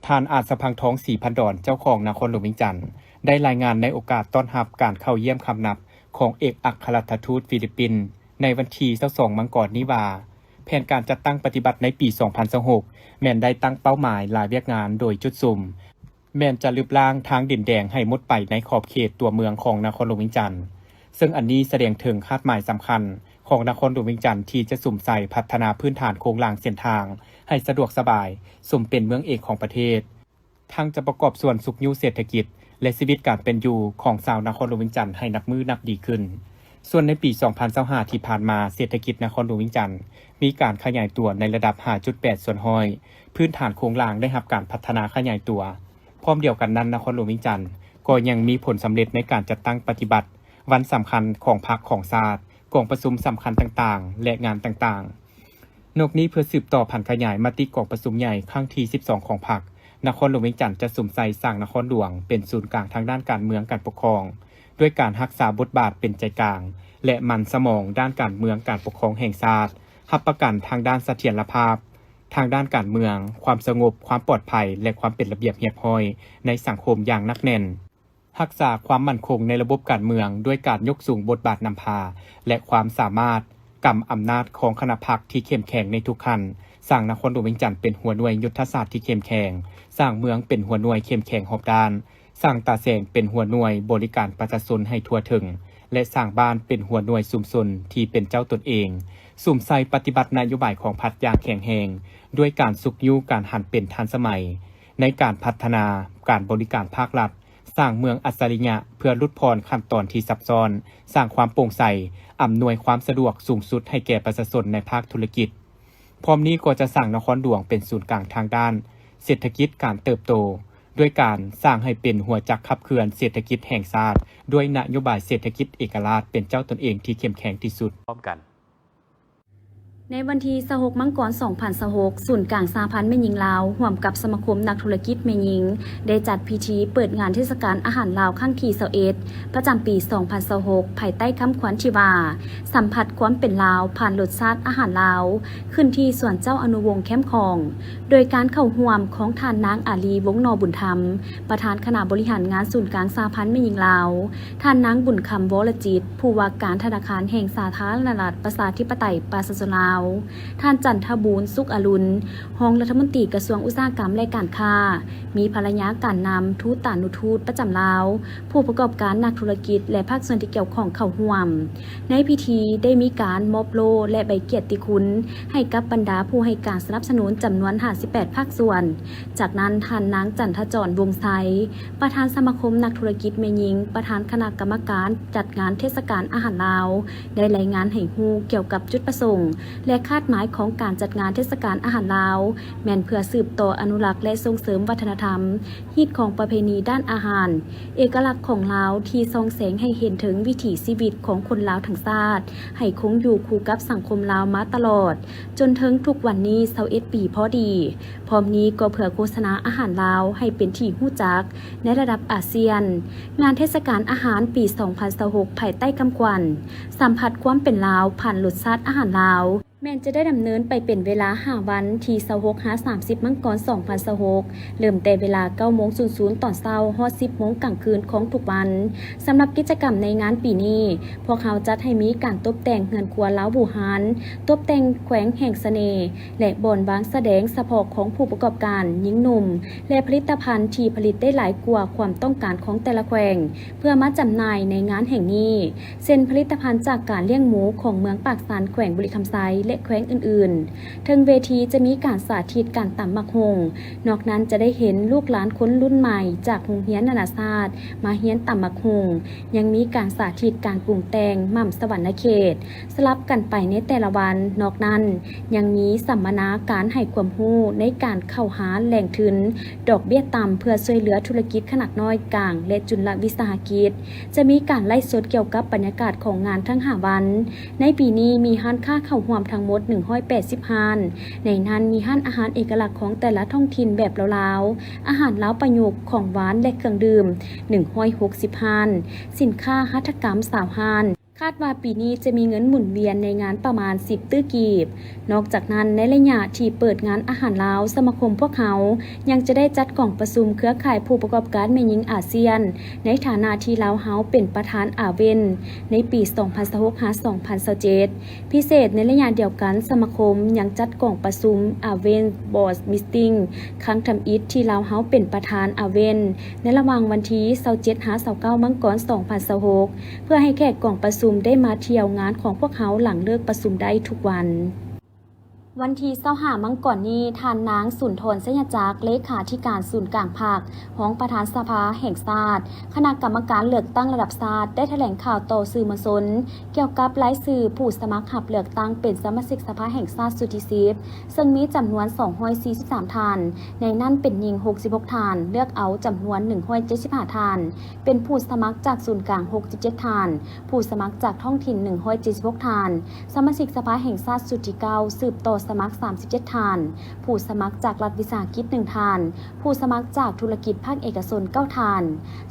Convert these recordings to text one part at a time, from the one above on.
ທ່ານ ອາດສະພັງທອງ ສີພັນດອນ ເຈົ້າຄອງນະຄອນຫຼວງວຽງຈັນ ໄດ້ລາຍງານໃນໂອກາດຕ້ອນຮັບການເຂົ້າຢ້ຽມຄຳນັບຂອງເອກອັກຄະລັດຖະທູດຟີລິບປິນ ໃນວັນທີຊາວສອງ ມັງກອນນີ້ວ່າ, ແຜນການຈັດຕັ້ງປະຕິບັດໃນປີສອງພັນຊາວຫົກ ແມ່ນໄດ້ຕັ້ງເປົ້າໝາຍຫຼາຍວຽກງານໂດຍຈຸດສຸມ ແມ່ນຈະລຶບລ້າງທາງດິນແດງໃຫ້ໝົດໄປໃນຂອບເຂດຕົວເມືອງຂອງນະຄອນຫຼວງວຽງຈັນ, ເຊິ່ງອັນນີ້ສະແດງເຖິງຄາດໝາຍສຳຄັນຂອງນະຄອນຫຼວງວຽງຈັນທີ່ຈະສຸມໃສ່ພັດທະນາພື້ນຖານໂຄງລ່າງເສັ້ນທາງໃຫ້ສະດວກສະບາຍ ສົມເປັນເມືອງເອກຂອງປະເທດ, ທັງຈະປະກອບສ່ວນຊຸກຍູ້ເສດຖະກິດ ແລະ ຊີວິດການເປັນຢູ່ຂອງຊາວນະຄອນຫຼວງວຽງຈັນໃຫ້ນັບມື້ນັບດີຂຶ້ນ. ສ່ວນໃນປີສອງພັນຊາວຫ້າທີ່ຜ່ານມາ, ເສດຖະກິດນະຄອນຫຼວງວຽງຈັນມີການຂະຫຍາຍຕົວໃນລະດັບຫ້າຈຸດແປດສ່ວນຮ້ອຍ, ພື້ນຖານໂຄງລ່າງໄດ້ຮັບການພັດທະນາຂະຫຍາຍຕົວ. ພ້ອມດຽວກັນນັ້ນ, ນະຄອນຫຼວງວຽງຈັນກໍຍັງມີຜົນສຳເລັດໃນການຈັດຕັ້ງປະຕິບັດວັນສຳຄັນຂອງພັກຂອງຊາດ, ກອງປະຊຸມສຳຄັນຕ່າງໆ ແລະ ງານຕ່າງໆ. ນອກນີ້ເພື່ອສືບຕໍ່ຜັນຂະຫຍາຍມະຕິກອງປະຊຸມໃຫຍ່ຄັ້ງທີສິບສອງຂອງພັກ, ນະຄອນຫຼວງວຽງຈັນຈະສຸມໃສ່ສ້າງນະຄອນຫຼວງເປັນສູນກາງທາງດ້ານການເມືອງການປົກຄອງ, ດ້ວຍການຮັກສາບົດບາດເປັນໃຈກາງ ແລະ ໝັ່ນສະໝອງດ້ານການເມືອງການປົກຄອງແຫ່ງຊາດ, ຮັບປະກັນທາງດ້ານສະຖຽນລະພາບ ທາງດ້ານການເມືອງ, ຄວາມສະຫງົບ, ຄວາມປອດໄພ ແລະ ຄວາມເປັນລະບຽບຮຽບຮ້ອຍໃນສັງຄົມຢ່າງໜັກແໜ້ນ, ຮັກສາຄວາມໝັ້ນຄົງໃນລະບົບການເມືອງ ດ້ວຍການຍົກສູງບົດບາດນຳພາ ແລະ ຄວາມສາມາດກຳອຳນາດຂອງຄະນະພັກທີ່ເຂັ້ມແຂງໃນທຸກຂັ້ນ, ສ້າງນະຄອນຫຼວງວຽງຈັນເປັນຫົວໜ່ວຍຍຸດທະສາດທີ່ເຂັ້ມແຂງ, ສ້າງເມືອງເປັນຫົວໜ່ວຍເຂັ້ມແຂງຮອບດ້ານ, ສ້າງຕາແສງເປັນຫົວໜ່ວຍບໍລິການປະຊາຊົນໃຫ້ທົ່ວເຖິງ ແລະ ສ້າງບ້ານເປັນຫົວໜ່ວຍຊຸມຊົນທີ່ເປັນເຈົ້າຕົນເອງ, ສຸມໃສ່ປະຕິບັດນະໂຍບາຍຂອງພັກຢ່າງແຂງແຮງ ດ້ວຍການຊຸກຍູ້ການຫັນເປັນທັນສະໄໝໃນການພັດທະນາການບໍລິການພາກລັດ, ສ້າງເມືອງອັດສະລິຍະເພື່ອຫຼຸດຜ່ອນຂັ້ນຕອນທີ່ຊັບຊ້ອນ, ສ້າງຄວາມໂປ່ງໃສ, ອຳນວຍຄວາມສະດວກສູງສຸດໃຫ້ແກ່ປະຊາຊົນໃນພາກທຸລະກິດ. ພ້ອມນີ້ກໍຈະສ້າງນະຄອນຫຼວງເປັນສູນກາງທາງດ້ານເສດຖະກິດການເຕີບໂຕ, ດ້ວຍການສ້າງໃຫ້ເປັນຫົວຈັກຂັບເຄື່ອນເສດຖະກິດແຫ່ງຊາດ ດ້ວຍນະໂຍບາຍເສດຖະກິດເອກະລາດເປັນເຈົ້າຕົນເອງທີ່ເຂັ້ມແຂງທີ່ສຸດ. ພ້ອມກັນ ໃນວັນທີຊາວຫົກ ມັງກອນ ສອງພັນຊາວຫົກ, ສູນກາງສະຫະພັນແມ່ຍິງລາວ ຮ່ວມກັບສະມາຄົມນັກທຸລະກິດແມ່ຍິງ ໄດ້ຈັດພິທີເປີດງານເທດສະການອາຫານລາວຄັ້ງທີຊາວເອັດ ປະຈຳປີສອງພັນຊາວຫົກ ພາຍໃຕ້ຄຳຂວັນທີ່ວ່າ ສຳຜັດຄວາມເປັນລາວ ຜ່ານລົດຊາດອາຫານລາວ ຂຶ້ນທີ່ສວນເຈົ້າອະນຸວົງແຄມຂອງ ໂດຍການເຂົ້າຮ່ວມຂອງທ່ານນາງ ອາລີ ວົງໜໍບຸນທຳ ປະທານຄະນະບໍລິຫານງານສູນກາງສະຫະພັນແມ່ຍິງລາວ, ທ່ານນາງ ບຸນຄຳ ວໍລະຈິດ ຜູ້ວ່າການທະນາຄານແຫ່ງສາທາລະນະລັດ ປະຊາທິປະໄຕ ປະຊາຊົນລາວ, ທ່ານ ຈັນທະບູນ ສຸກອະລຸນ ຮອງລັດຖະມົນຕີກະຊວງອຸດສາຫະກຳ ແລະ ການຄ້າ, ມີພະລະຍາການນຳ, ທູຕານຸທູດປະຈຳລາວ, ຜູ້ປະກອບການ, ນັກທຸລະກິດ ແລະ ພາກສ່ວນທີ່ກ່ຽວຂ້ອງເຂົ້າຮ່ວມ. ໃນພິທີໄດ້ມີການມອບໂລ່ ແລະ ໃບກຽດຕິຄຸນໃຫ້ກັບບັນດາຜູ້ໃຫ້ການສະໜັບສະໜູນຈຳນວນຫ້າສິບແປດພາກສ່ວນ. ຈາກນັ້ນ, ທ່ານນາງ ຈັນທະຈອນ ວົງໄຊ ປະທານສະມາຄົມນັກທຸລະກິດແມ່ຍິງ, ປະທານຄະນະກຳມະການຈັດງານເທດສະການອາຫານລາວ ໄດ້ລາຍງານໃຫ້ຮູ້ກ່ຽວກັບຈຸດປະສົງ ແລະ ຄາດໝາຍຂອງການຈັດງານເທດສະການອາຫານລາວ ແມ່ນເພື່ອສືບຕໍ່ອະນຸລັກ ແລະ ສົ່ງເສີມວັດທະນະທຳ, ຮີດຄອງປະເພນີດ້ານອາຫານ ເອກະລັກຂອງລາວທີ່ສ່ອງແສງໃຫ້ເຫັນເຖິງວິຖີຊີວິດຂອງຄົນລາວທັງຊາດ ໃຫ້ຄົງຢູ່ຄູ່ກັບສັງຄົມລາວມາຕະຫຼອດ ຈົນເຖິງທຸກວັນນີ້ຊາວເອັດປີພໍດີ. ພ້ອມນີ້ກໍເພື່ອໂຄສະນາອາຫານລາວໃຫ້ເປັນທີ່ຮູ້ຈັກໃນລະດັບອາຊຽນ. ງານເທດສະການອາຫານປີສອງພັນຊາວຫົກ ພາຍໃຕ້ຄຳຂວັນ ສຳຜັດຄວາມເປັນລາວ ຜ່ານລົດຊາດອາຫານລາວ ແມ່ນຈະໄດ້ດຳເນີນໄປເປັນເວລາຫ້າວັນ, ທີຊາວຫົກ ຫາ ສາມສິບ ມັງກອນ ສອງພັນຊາວຫົກ ເລີ່ມແຕ່ເວລາເກົ້າໂມງສູນສູນຕອນເຊົ້າ ຮອດ ສິບໂມງກາງຄືນຂອງທຸກວັນ. ສຳລັບກິດຈະກຳໃນງານປີນີ້, ພວກເຮົາຈັດໃຫ້ມີການຕົບແຕ່ງເຮືອນຄົວລາວບູຮານ, ຕົບແຕ່ງແຂວງແຫ່ງສະເໜ່ ແລະ ບ່ອນວາງສະແດງສະເພາະຂອງຜູ້ປະກອບການຍິງໜຸ່ມ ແລະ ຜະລິດຕະພັນທີ່ຜະລິດໄດ້ຫຼາຍກວ່າຄວາມຕ້ອງການຂອງແຕ່ລະແຂວງ ເພື່ອມາຈຳໜ່າຍໃນງານແຫ່ງນີ້ ເຊັ່ນ ຜະລິດຕະພັນຈາກການລ້ຽງໝູຂອງເມືອງປາກຊັນ ແຂວງບໍລິຄຳໄຊ ແລະ ແຂວງອື່ນໆ. ເທິງເວທີຈະມີການສາທິດການຕຳໝາກຫຸ່ງ. ນອກນັ້ນຈະໄດ້ເຫັນລູກຫຼານຄົນລຸ້ນໃໝ່ຈາກໂຮງຮຽນນານາຊາດມາຮຽນຕຳໝາກຫຸ່ງ. ຍັງມີການສາທິດການປຸງແຕ່ງໝ່ຳສະຫວັນນະເຂດ ສະຫຼັບກັນໄປໃນແຕ່ລະວັນ. ນອກນັ້ນ ຍັງມີສຳມະນາການໃຫ້ຄວາມຮູ້ໃນການເຂົ້າຫາແຫຼ່ງທຶນດອກເບ້ຍຕ່ຳ ເພື່ອຊ່ວຍເຫຼືອທຸລະກິດຂະໜາດນ້ອຍ, ກາງ ແລະ ຈຸນລະວິສາຫະກິດ. ຈະມີການໄລຟ໌ສົດກ່ຽວກັບບັນຍາກາດຂອງງານທັງຫ້າວັນ. ໃນປີນີ້ມີຮ້ານຄ້າເຂົ້າຮ່ວມທັງໝົດໜຶ່ງຮ້ອຍແປດສິບຮ້ານ. ໃນນັ້ນມີຮ້ານອາຫານເອກະລັກຂອງແຕ່ລະທ້ອງຖິ່ນແບບລາວໆ, ອາຫານລາວປະຍຸກ, ຂອງຫວານ ແລະ ເຄື່ອງດື່ມ ໜຶ່ງຮ້ອຍຫົກສິບຮ້ານ, ສິນຄ້າຫັດຖະກຳຊາວຮ້ານ. ຄາດວ່າປີນີ້ຈະມີເງິນໝູນວຽນໃນງານປະມານສິບຕື້ກີບ. ນອກຈາກນັ້ນ, ໃນໄລຍະທີ່ເປີດງານອາຫານລາວ, ສະມາຄົມພວກເຮົາຍັງຈະໄດ້ຈັດກອງປະຊຸມເຄືອຂ່າຍຜູ້ປະກອບການແມ່ຍິງອາຊຽນ ໃນຖານະທີ່ລາວເຮົາເປັນປະທານອາເວັນ ໃນປີສອງພັນຊາວຫົກ ຫາ ສອງພັນຊາວເຈັດ. ພິເສດ, ໃນໄລຍະດຽວກັນ, ສະມາຄົມຍັງຈັດກອງປະຊຸມ ອາເວັນ ບອດ ມີດຕິງ ຄັ້ງທຳອິດ ທີ່ລາວເຮົາເປັນປະທານອາເວັນ ໃນລະຫວ່າງວັນທີຊາວເຈັດ ຫາ ຊາວເກົ້າ ມັງກອນ ສອງພັນຊາວຫົກ ເພື່ອໃຫ້ແຂກກອງປະຊຸມໄດ້ມາທ່ຽວງານຂອງພວກເຮົາຫຼັງເລີກປະຊຸມໄດ້ທຸກວັນ. ວັນທີຊາວຫ້າ ມັງກອນນີ້, ທ່ານນາງ ສຸນທອນ ໄຊຍະຈັກ ເລຂາທິການສູນກາງພັກ, ຮອງປະທານສະພາແຫ່ງຊາດ, ຄະນະກຳມະການເລືອກຕັ້ງລະດັບຊາດ ໄດ້ຖະແຫຼງຂ່າວຕໍ່ສື່ມວນຊົນ ກ່ຽວກັບລາຍຊື່ຜູ້ສະໝັກຮັບເລືອກຕັ້ງເປັນສະມາຊິກສະພາແຫ່ງຊາດຊຸດທີສິບ ເຊິ່ງມີຈຳນວນສອງຮ້ອຍສີ່ສິບສາມທ່ານ, ໃນນັ້ນເປັນຍິງຫົກສິບຫົກທ່ານ, ເລືອກເອົາຈຳນວນໜຶ່ງຮ້ອຍເຈັດສິບຫ້າທ່ານ, ເປັນຜູ້ສະໝັກຈາກສູນກາງຫົກສິບເຈັດທ່ານ, ຜູ້ສະໝັກຈາກທ້ອງຖິ່ນໜຶ່ງຮ້ອຍເຈັດສິບຫົກທ່ານ, ສະມາຊິກສະພາແຫ່ງຊາດຊຸດທີເກົ້າ ສືບຕໍ່ສະໝັກສາມສິບເຈັດທ່ານ, ຜູ້ສະໝັກຈາກລັດວິສາຫະກິດໜຶ່ງທ່ານ, ຜູ້ສະໝັກຈາກທຸລະກິດພາກເອກະຊົນເກົ້າທ່ານ.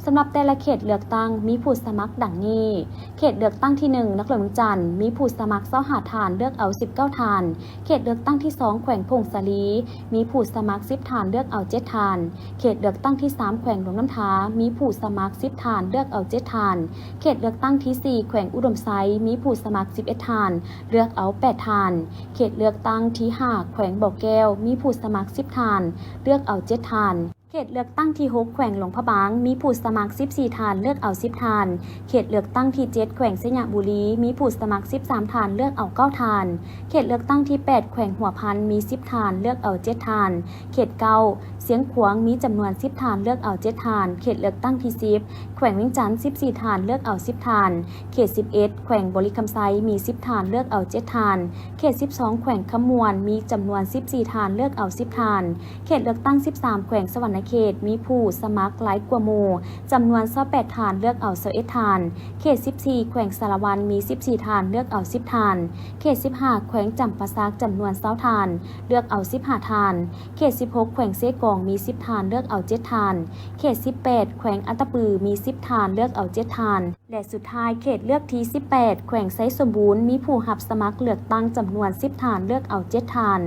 ສຳລັບແຕ່ລະເຂດເລືອກຕັ້ງມີຜູ້ສະໝັກດັ່ງນີ້: ເຂດເລືອກຕັ້ງທີໜຶ່ງ ນະຄອນຫຼວງວຽງຈັນ ມີຜູ້ສະໝັກຊາວຫ້າທ່ານ, ເລືອກເອົາສິບເກົ້າທ່ານ. ເຂດເລືອກຕັ້ງທີສອງ ແຂວງຜົ້ງສາລີ ມີຜູ້ສະໝັກສິບທ່ານ, ເລືອກເອົາເຈັດທ່ານ. ເຂດເລືອກຕັ້ງທີສາມ ແຂວງຫຼວງນ້ຳທາ ມີຜູ້ສະໝັກສິບທ່ານ, ເລືອກເອົາເຈັດທ່ານ. ເຂດເລືອກຕັ້ງທີສີ່ ແຂວງອຸດົມໄຊ ມີຜູ້ສະໝັກສິບເອັດທ່ານ, ເລືອກເອົາແປດທ່ານ. ເຂດເລືອກຕັ້ງທີຫ້າ ແຂວງບໍ່ແກ້ວ ມີຜູ້ສະໝັກສິບທ່ານ, ເລືອກເອົາເຈັດທ່ານ. ເຂດເລືອກຕັ້ງທີຫົກ ແຂວງຫຼວງພະບາງ ມີຜູ້ສະໝັກສິບສີ່ທ່ານ, ເລືອກເອົາສິບທ່ານ. ເຂດເລືອກຕັ້ງທີເຈັດ ແຂວງໄຊຍະບູລີ ມີຜູ້ສະໝັກສິບສາມທ່ານ, ເລືອກເອົາເກົ້າທ່ານ. ເຂດເລືອກຕັ້ງທີແປດ ແຂວງຫົວພັນ ມີສິບທ່ານ, ເລືອກເອົາເຈັດທ່ານ. ເຂດເກົ້າ ຊຽງຂວາງ ມີຈຳນວນສິບທ່ານ, ເລືອກເອົາເຈັດທ່ານ. ເຂດເລືອກຕັ້ງທີສິບ ແຂວງວຽງຈັນ ສິບສີ່ທ່ານ, ເລືອກເອົາສິບທ່ານ. ເຂດສິບເອັດ ແຂວງບໍລິຄຳໄຊ ມີສິບທ່ານ, ເລືອກເອົາເຈັດທ່ານ. ເຂດສິບສອງ ແຂວງຄຳມ່ວນ ມີຈຳນວນສິບສີ່ທ່ານ, ເລືອກເອົາສິບທ່ານ. ເຂດເລືອກຕັ້ງສິບສາມ ແຂວງສະຫວັນນະເຂດ ມີຜູ້ສະໝັກຫຼາຍກວ່າໝູ່ ຈຳນວນຊາວແປດທ່ານ, ເລືອກເອົາຊາວເອັດທ່ານ. ເຂດສິບສີ່ ແຂວງສາລະວັນ ມີສິບສີ່ທ່ານ, ເລືອກເອົາສິບທ່ານ. ເຂດສິບຫ້າ ແຂວງຈຳປາສັກ ຈຳນວນຊາວທ່ານ, ເລືອກເອົາສິບຫ້າທ່ານ. ເຂດສິບຫົກ ແຂວງເຊກອງ ມີສິບທ່ານ, ເລືອກເອົາເຈັດທ່ານ. ເຂດສິບແປດ ແຂວງອັດຕະປື ມີສິບທ່ານ, ເລືອກເອົາເຈັດທ່ານ. ແລະ ສຸດທ້າຍ ເຂດເລືອກທີສິບແປດ ແຂວງໄຊສົມບູນ ມີຜູ້ຮັບສະໝັກເລືອກຕັ້ງຈຳນວນສິບທ່ານ, ເລືອກເອົາເຈັດທ່ານ.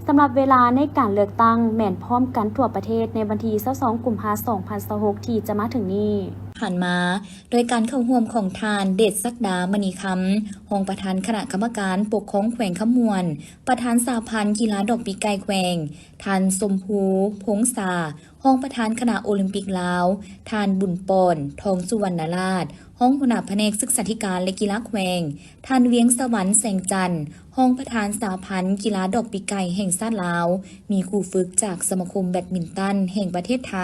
ສຳລັບເວລາໃນການເລືອກຕັ້ງແມ່ນພ້ອມກັນທົ່ວປະເທດໃນວັນທີຊາວສອງ ກຸມພາ ສອງພັນຊາວຫົກ ທີ່ຈະມາເຖິງນີ້. ຜ່ານມາ ໂດຍການເຂົ້າຮ່ວມຂອງທ່ານ ເດດສັກດາ ມະນີຄຳ ຮອງປະທານຄະນະກຳມະການປົກຄອງແຂວງຄຳມ່ວນ, ປະທານສະຫະພັນກິລາດອກປີກໄກ່ແຂວງ, ທ່ານ ສົມພູ ພົງສາ ຮອງປະທານຄະນະໂອລິມປິກລາວ, ທ່ານ ບຸນປອນ ທອງສຸວັນນະລາດ ຮອງຫົວໜ້າພະແນກສຶກສາທິການ ແລະ ກິລາແຂວງ, ທ່ານ ວຽງສະຫວັນ ແສງຈັນ ຮອງປະທານສະຫະພັນກິລາດອກປີກໄກ່ແຫ່ງຊາດລາວ, ມີຄູຝຶກຈາກສະມາຄົມແບດມິນຕັນແຫ່ງປະເທດໄທ,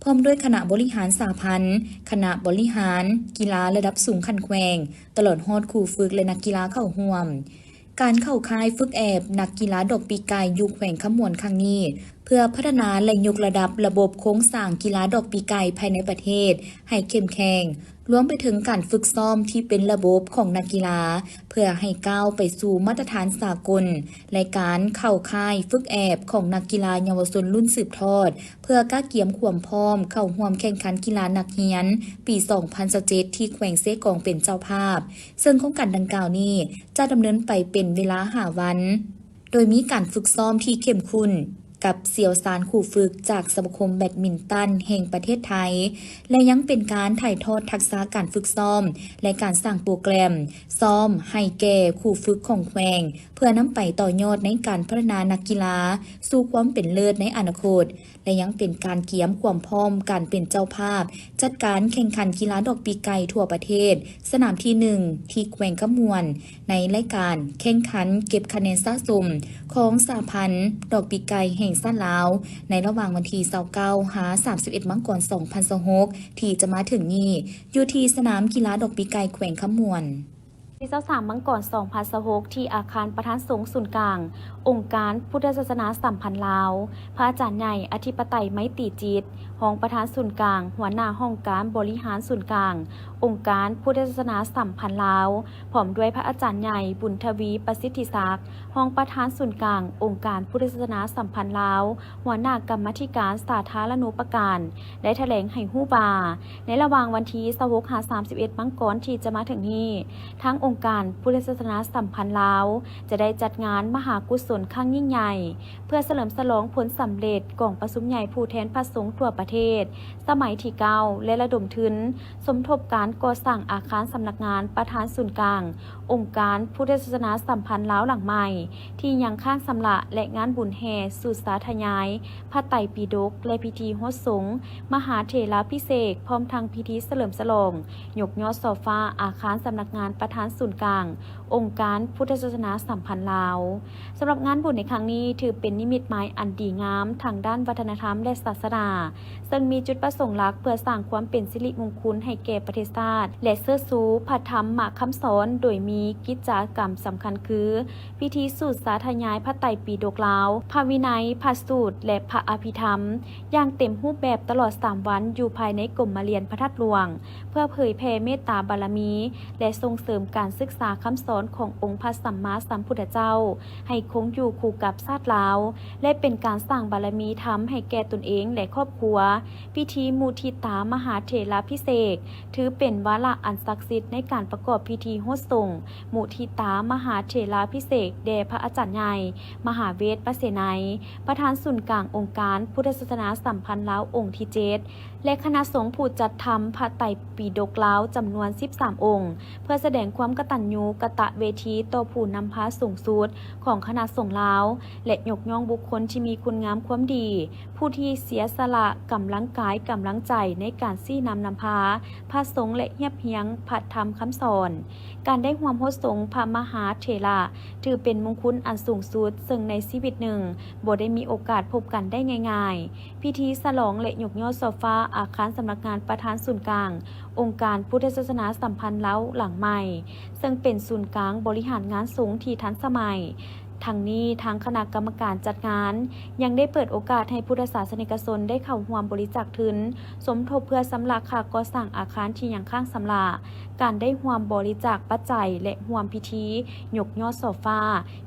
ພ້ອມດ້ວຍຄະນະບໍລິຫານສະຫະພັນ, ຄະນະບໍລິຫານກິລາລະດັບສູງຂັ້ນແຂວງ, ຕະຫຼອດຮອດຄູຝຶກ ແລະ ນັກກິລາເຂົ້າຮ່ວມ. ການເຂົ້າຄ້າຍຝຶກແອບນັກກິລາດອກປີກໄກ່ຢູ່ແຂວງຄຳມ່ວນຄັ້ງນີ້ ເພື່ອພັດທະນາ ແລະ ຍົກລະດັບລະບົບໂຄງສ້າງກິລາດອກປີກໄກ່ພາຍໃນປະເທດໃຫ້ເຂັ້ມແຂງ, ລວມໄປເຖິງການຝຶກຊ້ອມທີ່ເປັນລະບົບຂອງນັກກິລາ ເພື່ອໃຫ້ກ້າວໄປສູ່ມາດຕະຖານສາກົນ ແລະ ການເຂົ້າຄ້າຍຝຶກແອບຂອງນັກກິລາເຍົາວະຊົນລຸ້ນສືບທອດ ເພື່ອກະກຽມຄວາມພ້ອມເຂົ້າຮ່ວມແຂ່ງຂັນກິລານັກຮຽນປີສອງພັນຊາວເຈັດ ທີ່ແຂວງເຊກອງເປັນເຈົ້າພາບ, ເຊິ່ງໂຄງການດັ່ງກ່າວນີ້ຈະດຳເນີນໄປເປັນເວລາຫ້າວັນ, ໂດຍມີການຝຶກຊ້ອມທີ່ເຂັ້ມຂຸ້ນກັບຊ່ຽວຊານຄູຝຶກຈາກສະມາຄົມແບດມິນຕັນແຫ່ງປະເທດໄທ ແລະ ຍັງເປັນການຖ່າຍທອດທັກສະການຝຶກຊ້ອມ ແລະ ການສ້າງໂປຣແກຣມຊ້ອມໃຫ້ແກ່ຄູຝຶກຂອງແຂວງ ເພື່ອນຳໄປຕໍ່ຍອດໃນການພັດທະນານັກກິລາສູ່ຄວາມເປັນເລີດໃນອະນາຄົດ ແລະ ຍັງເປັນການກຽມຄວາມພ້ອມການເປັນເຈົ້າພາບຈັດການແຂ່ງຂັນກິລາດອກປີກໄກ່ທົ່ວປະເທດ ສະໜາມທີໜຶ່ງ ທີ່ແຂວງຄຳມ່ວນ ໃນລາຍການແຂ່ງຂັນເກັບຄະແນນສະສົມຂອງສະຫະພັນດອກປີກໄກ່ແຫ່ງຊາດລາວ ໃນລະຫວ່າງວັນທີຊາວເກົ້າ ຫາ ສາມສິບເອັດ ມັງກອນ ສອງພັນຊາວຫົກ ທີ່ຈະມາເຖິງນີ້ ຢູ່ທີ່ສະໜາມກິລາດອກປີກໄກ່ແຂວງຄຳມ່ວນ. ທີຊາວສາມ ມັງກອນ ສອງພັນຊາວຫົກ ທີ່ອາຄານປະທານສົງສູນກາງ ອົງການພຸດທະສາສະໜາສຳພັນລາວ, ພະອາຈານໃຫຍ່ ອະທິປະໄຕ ໄມຕີຈິດ ຮອງປະທານສູນກາງ, ຫົວໜ້າຫ້ອງການບໍລິຫານສູນກາງ ອົງການພຸດທະສາສະໜາສຳພັນລາວ, ພ້ອມດ້ວຍພະອາຈານໃຫຍ່ ບຸນທະວີ ປະສິດທິສັກ ຮອງປະທານສູນກາງ ອົງການພຸດທະສາສະໜາສຳພັນລາວ, ຫົວໜ້າກຳມາທິການສາທາລະນູປະການ ໄດ້ຖະແຫຼງໃຫ້ຮູ້ວ່າ ໃນລະຫວ່າງວັນທີ ຊາວຫົກ ຫາ ສາມສິບເອັດ ມັງກອນ ທີ່ຈະມາເຖິງນີ້, ທາງອົງການພຸດທະສາສະໜາສຳພັນລາວ ຈະໄດ້ຈັດງານມະຫາກຸສົນຄັ້ງຍິ່ງໃຫຍ່ ເພື່ອສະເຫຼີມສະຫຼອງຜົນສຳເລັດກອງປະຊຸມໃຫຍ່ຜູ້ແທນພະສົງທົ່ວປະເທດ ສະໄໝທີເກົ້າ ແລະ ລະດົມທຶນສົມທົບການກໍ່ສ້າງອາຄານສຳນັກງານປະທານສູນກາງ ອົງການພຸດທະສາສະໜາສຳພັນລາວຫຼັງໃໝ່ ທີ່ຍັງຄ້າງຊຳລະ ແລະ ງານບຸນແຫ່ສູດສາທະຍາຍພະໄຕປິດົກ ແລະ ພິທີຫົດສົງມະຫາເຖລາພິເສກ ພ້ອມທັງພິທີສະເຫຼີມສະຫຼອງຍົກຍອດຊໍ່ຟ້າອາຄານສຳນັກງານປະທານສູນກາງ ອົງການພຸດທະສາສະໜາສຳພັນລາວ. ສຳລັບງານບຸນໃນຄັ້ງນີ້ ຖືເປັນນິມິດໝາຍອັນດີງາມທາງດ້ານວັດທະນະທຳ ແລະ ສາສະໜາ, ເຊິ່ງມີຈຸດປະສົງຫຼັກເພື່ອສ້າງຄວາມເປັນສິລິມຸງຄຸນໃຫ້ແກ່ປະເທດຊາດ ແລະ ເຊີດຊູພະທຳມະຄຳສອນ, ໂດຍມີກິດຈະກຳສຳຄັນຄື ພິທີສູດສາທະຍາຍພະໄຕປິດົກລາວ, ພະວິໄນ, ພະສູດ ແລະ ພະອະພິທຳ ຢ່າງເຕັມຮູບແບບຕະຫຼອດສາມວັນ ຢູ່ພາຍໃນກົມມະລຽນພະທາດຫຼວງ ເພື່ອເຜີຍແຜ່ເມດຕາບາລະມີ ແລະ ສົ່ງເສີມການສຶກສາຄຳສອນຂອງອົງພະສຳມາສຳພຸດທະເຈົ້າ ໃຫ້ຄົງຢູ່ຄູ່ກັບຊາດລາວ ແລະ ເປັນການສ້າງບາລະມີທຳໃຫ້ແກ່ຕົນເອງ ແລະ ຄອບຄົວ. ພິທີມຸທິຕາມະຫາເຖລາພິເສກ ຖືເປັນວາລະອັນສັກສິດໃນການປະກອບພິທີຫົດສົງມຸທິຕາມະຫາເຖລາພິເສກແດ່ພະອາຈານໃຫຍ່ ມະຫາເວດປະເສໄນ ປະທານສູນກາງອົງການພຸດທະສາສະໜາສຳພັນລາວອົງທີເຈັດ ແລະ ຄະນະສົງຜູ້ຈັດທຳພະໄຕປິດົກລາວຈຳນວນສິບສາມອົງ ເພື່ອສະແດງຄວາມກະຕັນຍູກະຕະເວທີຕໍ່ຜູ້ນຳພາສູງສຸດຂອງຄະນະສົງລາວ ແລະ ຍົກຍ້ອງບຸກຄົນທີ່ມີຄຸນງາມຄວາມດີ ຜູ້ທີ່ເສຍສະຫຼະກຳລັງກາຍກຳລັງໃຈໃນການຊີ້ນຳນຳພາພະສົງ ແລະ ຮຽບຮຽງພະທຳຄຳສອນ. ການໄດ້ຮ່ວມຫົດສົງພະມະຫາເຖລະ ຖືເປັນມຸງຄຸນອັນສູງສຸດ ເຊິ່ງໃນຊີວິດໜຶ່ງບໍ່ໄດ້ມີໂອກາດພົບກັນໄດ້ງ່າຍໆ. ພິທີສະຫຼອງ ແລະ ຍົກຍອດຊໍ່ຟ້າອາຄານສຳນັກງານປະທານສູນກາງອົງການພຸດທະສາສະໜາສຳພັນລາວຫຼັງໃໝ່ ເຊິ່ງເປັນສູນກາງບໍລິຫານງານສົງທີ່ທັນສະໄໝ. ທັງນີ້, ທາງຄະນະກຳມະການຈັດງານຍັງໄດ້ເປີດໂອກາດໃຫ້ພຸດທະສາສະນິກະຊົນໄດ້ເຂົ້າຮ່ວມບໍລິຈາກທຶນສົມທົບເພື່ອຊຳລະຄ່າກໍ່ສ້າງອາຄານທີ່ຍັງຄ້າງຊຳລະ, ການໄດ້ຮ່ວມບໍລິຈາກປັດໄຈ ແລະ ຮ່ວມພິທີຍົກຍອດຊໍ່ຟ້າ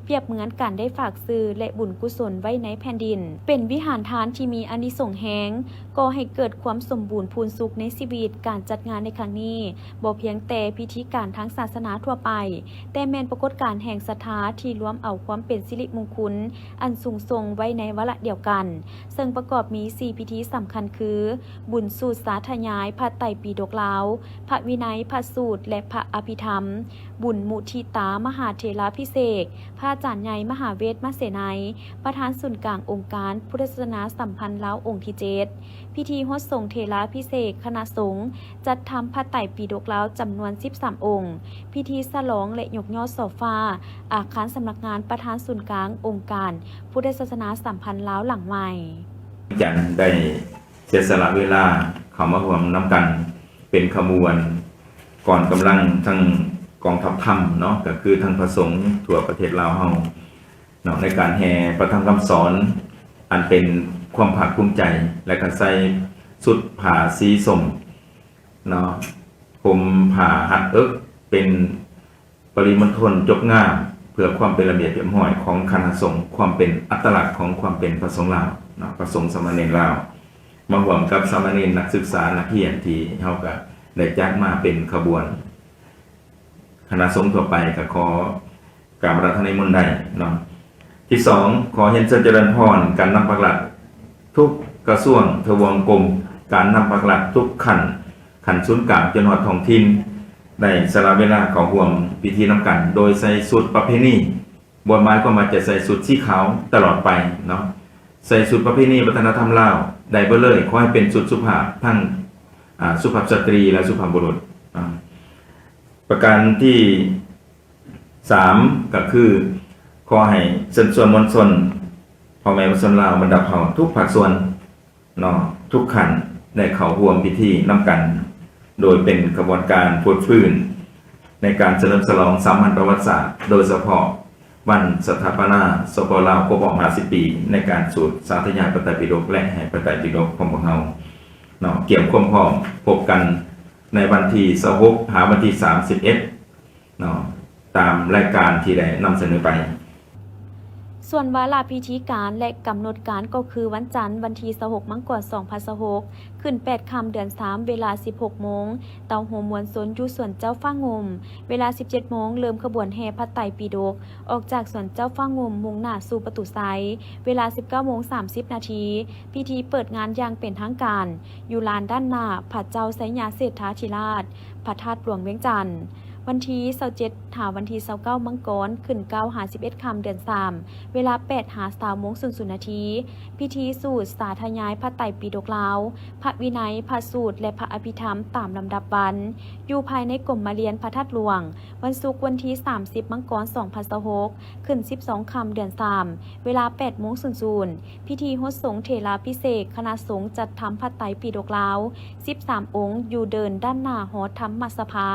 ປຽບເໝືອນການໄດ້ຝາກຊື່ ແລະ ບຸນກຸສົນໄວ້ໃນແຜ່ນດິນ, ເປັນວິຫານທານທີ່ມີອານິສົງແຮງ, ກໍ່ໃຫ້ເກີດຄວາມສົມບູນພູນສຸກໃນຊີວິດ. ການຈັດງານໃນຄັ້ງນີ້ ບໍ່ພຽງແຕ່ພິທີການທາງສາສະໜາທົ່ວໄປ, ແຕ່ແມ່ນປາກົດການແຫ່ງສັດທາທີ່ລວມເອົາຄວາມເປັນສິລິມຸງຄຸນອັນສູງສົ່ງໄວ້ໃນວາລະດຽວກັນ, ເຊິ່ງປະກອບມີສີ່ພິທີສຳຄັນຄື ບຸນສູດສາທະຍາຍພະໄຕປິດົກລາວ, ພະວິໄນ, ພະສູດ ແລະ ພະອະພິທຳ, ບຸນມຸທິຕາມະຫາເຖລາພິເສກ, ພະອາຈານໃຫຍ່ມະຫາເວດມະເສໄນ ປະທານສູນກາງອົງການພຸດທະສາສະໜາສຳພັນລາວອົງທີເຈັດ, ພິທີຫົດສົງເຖລາພິເສກຄະນະສົງ ຈັດທຳພະໄຕປິດົກລາວຈຳນວນສິບສາມອົງ, ພິທີສະຫຼອງ ແລະ ຍົກຍອດຊໍ່ຟ້າອາຄານສຳນັກງານປະທານສູນກາງອົງການພຸດທະສາສະໜາສຳພັນລາວຫຼັງໃໝ່. ຈັນໄດ້ເສຍສະຫຼະເວລາເຂົ້າມາຮ່ວມນຳກັນເປັນຂະບວນ ກ່ອນກຳລັງທັງກອງທັບທຳເນາະ ກໍຄືທັງພະສົງທົ່ວປະເທດລາວເຮົາເນາະ ໃນການແຫ່ພະທຳຄຳສອນ ອັນເປັນຄວາມພາກພູມໃຈ ແລະ ກໍໃສ່ຊຸດຜ້າສີສົ້ມເນາະ ຫົ່ມຜ້າຮັດເອິກ ເປັນປະລິມົນທົນຈົບງາມ ເພື່ອຄວາມເປັນລະບຽບຮຽບຮ້ອຍຂອງຄະນະສົງ, ຄວາມເປັນອັດຕະລັກຂອງຄວາມເປັນພະສົງລາວເນາະ, ພະສົງສາມະເນນລາວ ມາຮ່ວມກັບສາມະເນນນັກສຶກສານັກຮຽນ ທີ່ເຮົາກະໄດ້ຈັດມາເປັນຂະບວນ. ຄະນະສົງທົ່ວໄປກະຂໍກາບອາລາທະນານິມົນໄດ້ເນາະ. ທີສອງ ຂໍຮຽນເຊີນຈະເລີນພອນການນຳພາກລັດທຸກກະຊວງທະວງກົມ, ການນຳພາກລັດທຸກຂັ້ນ, ຂັ້ນສູນກາງຈົນຮອດທ້ອງຖິ່ນ ໄດ້ສະຫຼະເວລາເຂົ້າຮ່ວມພິທີນຳກັນ ໂດຍໃສ່ຊຸດປະເພນີ ບໍ່ໝາຍຄວາມວ່າຈະໃສ່ຊຸດສີຂາວຕະຫຼອດໄປເນາະ, ໃສ່ຊຸດປະເພນີວັດທະນະທຳລາວໄດ້ເບິດເລີຍ, ຂໍໃຫ້ເປັນຊຸດສຸພາບທັງ ອ່າ ສຸພາບສະຕຣີ ແລະ ສຸພາບບຸລຸດ. ອ່າ ປະການທີສາມ ກໍຄື ຂໍໃຫ້ເຊີນຊວນມວນຊົນ ພໍ່ແມ່ປະຊາຊົນລາວ ບັນດາເຜົ່າທຸກພາກສ່ວນ ເນາະ ທຸກຂັ້ນໄດ້ເຂົ້າຮ່ວມພິທີນຳກັນ ໂດຍເປັນຂະບວນການຟົດຟື້ນ ໃນການສະເຫຼີມສະຫຼອງສາມັນປະຫວັດສາດ ໂດຍສະເພາະວັນສະຖາປະນາ ສປປ ລາວ ຄົບຮອບຫ້າສິບປີ ໃນການສູດສາທະຍາຍພະໄຕປິດົກ ແລະ ໃຫ້ພະໄຕປິດົກຂອງພວກເຮົາເນາະ ກຽມຄວາມພ້ອມ ພົບກັນໃນວັນທີຊາວຫົກ ຫາວັນທີສາມສິບເອັດເນາະ ຕາມລາຍການທີ່ໄດ້ນຳສະເໜີໄປ. ສ່ວນວາລະພິທີການ ແລະ ກຳນົດການກໍຄື ວັນຈັນ ວັນທີຊາວຫົກ ມັງກອນ ສອງພັນຊາວຫົກ ຂຶ້ນແປດຄ່ຳເດືອນສາມ ເວລາສິບຫົກໂມງ ເຕົ້າໂຮມມວນຊົນຢູ່ສວນເຈົ້າຟ້າງຸ່ມ, ເວລາສິບເຈັດໂມງ ເລີ່ມຂະບວນແຫ່ພະໄຕປິດົກ ອອກຈາກສວນເຈົ້າຟ້າງຸ່ມ ມຸ່ງໜ້າສູ່ປະຕູໄຊ ເວລາສິບເກົ້າໂມງສາມສິບນາທີ ພິທີເປີດງານຢ່າງເປັນທາງການ ຢູ່ລານດ້ານໜ້າພະເຈົ້າໄຊຍະເສດຖາທິລາດ ພະທາດຫຼວງວຽງຈັນ. ວັນທີຊາວເຈັດ ຫາວັນທີຊາວເກົ້າ ມັງກອນ ຂຶ້ນເກົ້າ ຫາສິບເອັດຄ່ຳເດືອນສາມ ເວລາແປດ ຫາຊາວໂມງສູນນາທີ ພິທີສູດສາທະຍາຍພະໄຕປິດົກລາວ, ພະວິໄນ, ພະສູດ ແລະ ພະອະພິທຳຕາມລຳດັບວັນ ຢູ່ພາຍໃນກົມມະລຽນພະທາດຫຼວງ, ວັນສຸກ ວັນທີສາມສິບ ມັງກອນ ສອງພັນຊາວຫົກ ຂຶ້ນສິບສອງຄ່ຳເດືອນສາມ ເວລາແປດໂມງສູນ ພິທີຫົດສົງເຖລາພິເສກ ຄະນະສົງຈັດທຳພະໄຕປິດົກລາວ ສິບສາມອົງ ຢູ່ເດີ່ນດ້ານໜ້າຫໍທຳມະສະພາ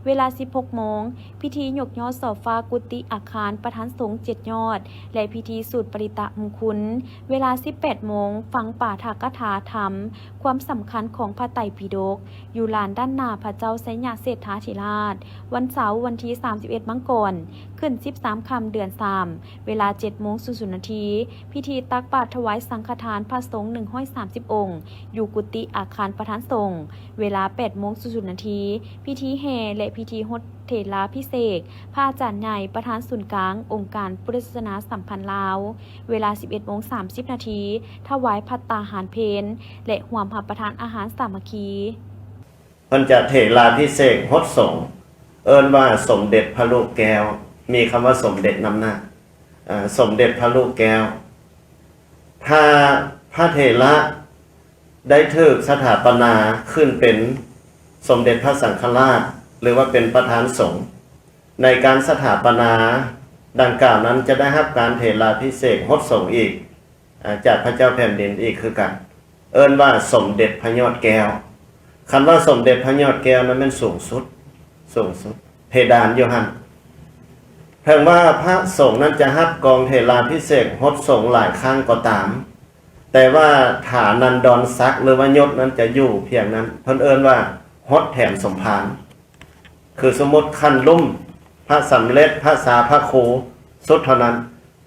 ເວລາສິບຫົກໂມງ ພິທີຍົກຍອດຊໍ່ຟ້າກຸຕິອາຄານປະທານສົງເຈັດຍອດ ແລະ ພິທີສູດປະລິຕະມຸງຄຸນ ເວລາສິບແປດໂມງ ຟັງປາຖະກະຖາທຳຄວາມສຳຄັນຂອງພະໄຕປິດົກ ຢູ່ລານດ້ານໜ້າພະເຈົ້າໄຊຍະເສດຖາທິລາດ ວັນເສົາ ວັນທີສາມສິບເອັດ ມັງກອນ ຂຶ້ນສິບສາມຄ່ຳເດືອນສາມ ເວລາເຈັດໂມງສູນນາທີ ພິທີຕັກບາດຖວາຍສັງຄະທານພະສົງໜຶ່ງຮ້ອຍສາມສິບອົງ ຢູ່ກຸຕິອາຄານປະທານສົງ ເວລາແປດໂມງສູນນາທີ ພິທີແຫ່ ແລະ ພິທີຫົດເຖລາພິເສກ ພະອາຈານໃຫຍ່ປະທານສູນກາງອົງການພຸດທະສາສະໜາສຳພັນລາວ ເວລາສິບເອັດໂມງສາມສິບນາທີ ຖວາຍພັດຕາຫານເພນ ແລະ ຮ່ວມຮັບປະທານອາຫານສາມັກຄີ. ເພິ່ນຈະເຖລາພິເສກຫົດສົງ ເອີ້ນວ່າສົມເດັດພະລູກແກ້ວ ມີຄຳວ່າສົມເດັດນຳໜ້າ ເອີ ສົມເດັດພະລູກແກ້ວ ຖ້າພະເຖລະໄດ້ຖືກສະຖາປະນາຂຶ້ນເປັນສົມເດັດພະສັງຄະລາດ ຫຼືວ່າເປັນປະທານສົງ ໃນການສະຖາປະນາດັ່ງກ່າວນັ້ນ ຈະໄດ້ຮັບການເຖລາພິເສກຫົດສົງອີກ ອາ ຈາກພະເຈົ້າແຜ່ນດິນອີກຄືກັນ ເອີ້ນວ່າສົມເດັດພະຍອດແກ້ວ. ຄຳວ່າສົມເດັດພະຍອດແກ້ວນັ້ນແມ່ນສູງສຸດ ສູງສຸດ ເພດານຢູ່ຫັ້ນ. ເຖິງວ່າພະສົງນັ້ນຈະຮັບກອງເຖລາພິເສກຫົດສົງຫຼາຍຄັ້ງກໍຕາມ, ແຕ່ວ່າຖານັນດອນສັກ ຫຼືວ່າຍົດນັ້ນຈະຢູ່ພຽງນັ້ນ, ເພິ່ນເອີ້ນວ່າຫົດແຖມສົມພານ. ຄືສົມມຸດຂັ້ນລຸ່ມ ພະສຳເລັດ ພະສາ ພະຄູ ສຸດເທົ່ານັ້ນ.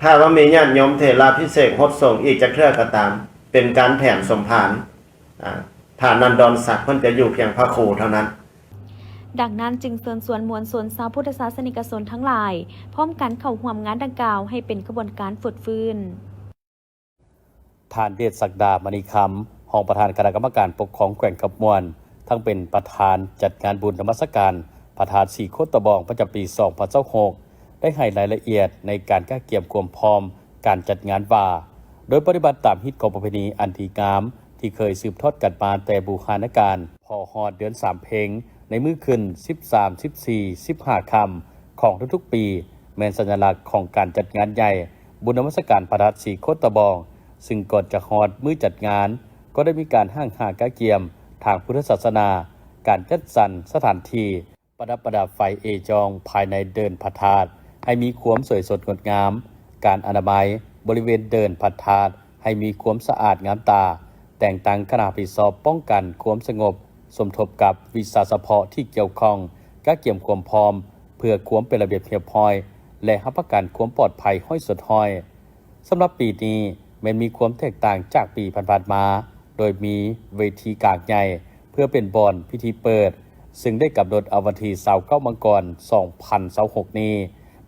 ຖ້າວ່າມີຍາດໂຍມເຖລາພິເສກຫົດສົງອີກຈັກເທື່ອກໍຕາມ ເປັນການແຖມສົມພານ ອາ ຖານັນດອນສັກເພິ່ນຈະຢູ່ພຽງພະຄູເທົ່ານັ້ນ. ດັ່ງນັ້ນຈຶ່ງເຊີນຊວນມວນຊົນຊາວພຸດທະສາສະນິກະຊົນທັງຫຼາຍ ພ້ອມກັນເຂົ້າຮ່ວມງານດັ່ງກ່າວໃຫ້ເປັນຂະບວນການຟົດຟື້ນ. ທ່ານ ເດດສັກດາ ມະນີຄຳ ຮອງປະທານຄະນະກຳມະການປົກຄອງແຂວງຄຳມ່ວນ, ທັງເປັນປະທານຈັດງານບຸນນະມັດສະການພະທາດສີໂຄດຕະບອງປະຈຳປີສອງພັນຊາວຫົກ ໄດ້ໃຫ້ລາຍລະອຽດໃນການກະກຽມຄວາມພ້ອມການຈັດງານວ່າ, ໂດຍປະຕິບັດຕາມຮີດຄອງປະເພນີອັນດີງາມທີ່ເຄີຍສືບທອດກັນມາແຕ່ບູຮານະການ, ພໍຮອດເດືອນສາມເພັງ ໃນມື້ຂຶ້ນສິບສາມ ສິບສີ່ ສິບຫ້າຄ່ຳຂອງທຸກໆປີ ແມ່ນສັນຍະລັກຂອງການຈັດງານໃຫຍ່ ບຸນນະມັດສະການພະທາດສີໂຄດຕະບອງ, ຊຶ່ງກ່ອນຈະຮອດມື້ຈັດງານ ກໍໄດ້ມີການຫ້າງຫາກະກຽມທາງພຸດທະສາສະໜາ, ການຈັດສັນສະຖານທີ່, ປະດັບປະດາໄຟເອຈອງພາຍໃນເດີ່ນພະທາດໃຫ້ມີຄວາມສວຍສົດງົດງາມ, ການອະນາໄມບໍລິເວນເດີ່ນພະທາດໃຫ້ມີຄວາມສະອາດງາມຕາ, ແຕ່ງຕັ້ງຄະນະຮັບຜິດຊອບປ້ອງກັນຄວາມສະຫງົບ, ສົມທົບກັບວິຊາສະເພາະທີ່ກ່ຽວຂ້ອງ, ກະກຽມຄວາມພ້ອມເພື່ອຄວາມເປັນລະບຽບຮຽບຮ້ອຍ ແລະ ຮັບປະກັນຄວາມປອດໄພຮ້ອຍສ່ວນຮ້ອຍ. ສຳລັບປີນີ້ແມ່ນມີຄວາມແຕກຕ່າງຈາກປີຜ່ານໆມາ, ໂດຍມີເວທີກາງໃຫຍ່ເພື່ອເປັນບ່ອນພິທີເປີດ, ຊຶ່ງໄດ້ກຳນົດເອົາວັນທີຊາວເກົ້າ ມັງກອນ ສອງພັນຊາວຫົກນີ້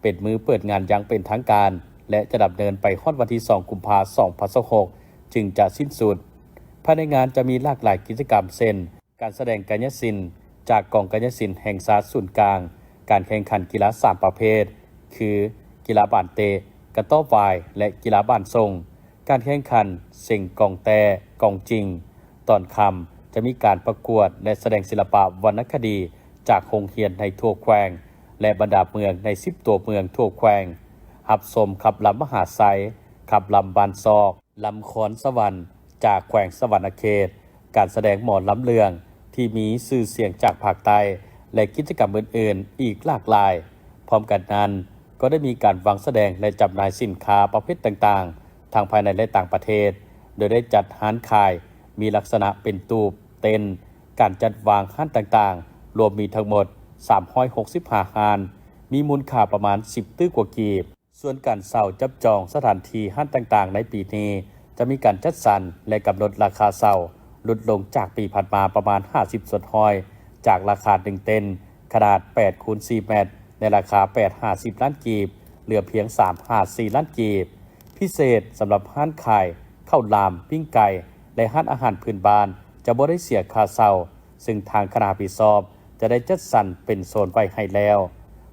ເປັນມື້ເປີດງານຢ່າງເປັນທາງການ ແລະ ຈະດຳເນີນໄປຮອດວັນທີສອງ ກຸມພາ ສອງພັນຊາວຫົກ ຈຶ່ງຈະສິ້ນສຸດ. ພາຍໃນງານຈະມີຫຼາກຫຼາຍກິດຈະກຳ ເຊັ່ນ ການສະແດງກາຍະສິນຈາກກອງກາຍະສິນແຫ່ງຊາດສູນກາງ, ການແຂ່ງຂັນກິລາສາມປະເພດ ຄື ກິລາບານເຕະ, ກະຕໍບວາຍ ແລະ ກິລາບານສົ່ງ, ການແຂ່ງຂັນເສັງກອງແຕ້, ກອງຈິງ. ຕອນຄ່ຳຈະມີການປະກວດ ແລະ ສະແດງສິລະປະວັນນະຄະດີຈາກໂຮງຮຽນໃນທົ່ວແຂວງ ແລະ ບັນດາເມືອງໃນສິບຕົວເມືອງທົ່ວແຂວງ, ຮັບຊົມຂັບລຳມະຫາໄຊ, ຂັບລຳບ້ານຊອກ, ລຳຄອນສະຫວັນຈາກແຂວງສະຫວັນນະເຂດ, ການສະແດງໝໍລຳເລື່ອງທີ່ມີຊື່ສຽງຈາກພາກໃຕ້ ແລະ ກິດຈະກຳອື່ນໆ ອີກຫຼາກຫຼາຍ. ພ້ອມກັນນັ້ນ ກໍໄດ້ມີການວາງສະແດງ ແລະ ຈຳໜ່າຍສິນຄ້າປະເພດຕ່າງໆ ທັງພາຍໃນ ແລະ ຕ່າງປະເທດ, ໂດຍໄດ້ຈັດຮ້ານຂາຍ ມີລັກສະນະເປັນຕູບ, ເຕັນ, ການຈັດວາງຮ້ານຕ່າງໆ ລວມມີທັງໝົດສາມຮ້ອຍຫົກສິບຫ້າຮ້ານ, ມີມູນຄ່າປະມານສິບຕື້ກວ່າກີບ. ສ່ວນການເຊົ່າຈັບຈອງສະຖານທີ່ຮ້ານຕ່າງໆໃນປີນີ້ ຈະມີການຈັດສັນ ແລະ ກຳນົດລາຄາເຊົ່າຫຼຸດລົງຈາກປີຜ່ານມາປະມານຫ້າສິບສ່ວນຮ້ອຍ ຈາກລາຄາໜຶ່ງເຕັນຂະໜາດແປດຄູນສີ່ແມັດ ໃນລາຄາແປດຫາສິບລ້ານກີບ ເຫຼືອພຽງສາມຫາສີ່ລ້ານກີບ. ພິເສດສຳລັບຮ້ານຂາຍເຂົ້າຫຼາມ, ປີ້ງໄກ່ ແລະ ຮ້ານອາຫານພື້ນບ້ານ ຈະບໍ່ໄດ້ເສຍຄ່າເຊົ່າ, ຊຶ່ງທາງຄະນະຮັບຜິດຊອບ ຈະໄດ້ຈັດສັນເປັນໂຊນໄວ້ໃຫ້ແລ້ວ.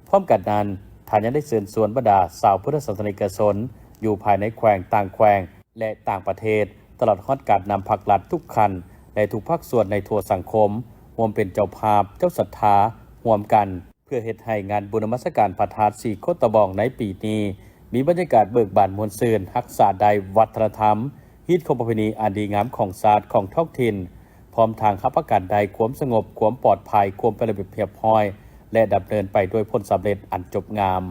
ພ້ອມກັນນັ້ນ, ທ່ານຍັງໄດ້ເຊີນຊວນບັນດາຊາວພຸດທະສາສະນິກະຊົນ ຢູ່ພາຍໃນແຂວງ, ຕ່າງແຂວງ ແລະ ຕ່າງປະເທດ, ຕະຫຼອດຮອດການນຳພັກລັດທຸກຂັ້ນ ແລະ ທຸກພາກສ່ວນໃນທົ່ວສັງຄົມ ຮ່ວມເປັນເຈົ້າພາບ, ເຈົ້າສັດທາ ຮ່ວມກັນ ເພື່ອເຮັດໃຫ້ງານບຸນນະມັດສະການພະທາດສີໂຄດຕະບອງໃນປີນີ້ ມີບັນຍາກາດເບີກບານມ່ວນຊື່ນ, ຮັກສາໄດ້ວັດທະນະທຳ, ຮີດຄອງປະເພນີອັນດີງາມຂອງຊາດ, ຂອງທ້ອງຖິ່ນ, ພ້ອມທັງຮັບປະກັນໄດ້ຄວາມສະຫງົບ, ຄວາມປອດໄພ, ຄວາມເປັນລະບຽບຮຽບຮ້ອຍ ແລະ ດຳເນີນໄປດ້ວຍຜົນສຳເລັດອັນຈົບງາມ.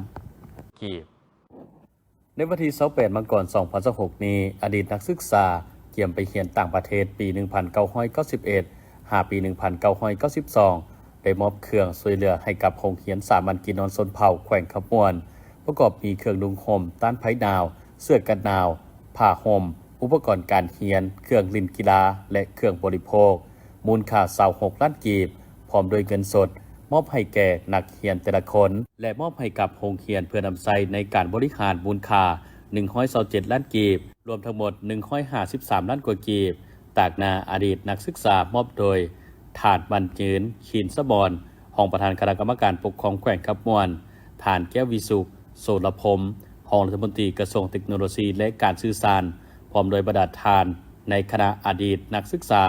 ໃນວັນທີຊາວແປດ ມັງກອນ ສອງພັນຊາວຫົກນີ້, ອະດີດນັກສຶກສາກຽມໄປຮຽນຕ່າງປະເທດປີໜຶ່ງພັນເກົ້າຮ້ອຍເກົ້າສິບເອັດ ຫາປີໜຶ່ງພັນເກົ້າຮ້ອຍເກົ້າສິບສອງ ໄດ້ມອບເຄື່ອງຊ່ວຍເຫຼືອໃຫ້ກັບໂຮງຮຽນສາມັນກິນນອນຊົນເຜົ່າແຂວງຄຳມ່ວນ, ປະກອບມີເຄື່ອງນຸ່ງຫົ່ມຕ້ານໄພໜາວ, ເສື້ອກັນໜາວ, ຜ້າຫົ່ມ, ອຸປະກອນການຮຽນ, ເຄື່ອງຫຼິ້ນກິລາ ແລະ ເຄື່ອງບໍລິໂພກ ມູນຄ່າຊາວຫົກລ້ານກີບ, ພ້ອມດ້ວຍເງິນສົດ ມອບໃຫ້ແກ່ນັກຮຽນແຕ່ລະຄົນ ແລະ ມອບໃຫ້ກັບໂຮງຮຽນເພື່ອນຳໃຊ້ໃນການບໍລິຫານ ມູນຄ່າໜຶ່ງຮ້ອຍຊາວເຈັດລ້ານກີບ, ລວມທັງໝົດໜຶ່ງຮ້ອຍຫ້າສິບສາມລ້ານກວ່າກີບ. ຕາງໜ້າອະດີດນັກສຶກສາ ມອບໂດຍ ທ່ານ ໝັ້ນຍືນ ຂີນສະບອນ ຮອງປະທານຄະນະກຳມະການປົກຄອງແຂວງຄຳມ່ວນ, ທ່ານ ແກ້ວວິສຸກ ໂສລະພົມ ຮອງລັດຖະມົນຕີກະຊວງເຕັກໂນໂລຊີ ແລະ ການສື່ສານ, ພ້ອມດ້ວຍບັນດາທ່ານໃນຄະນະອະດີດນັກສຶກສາ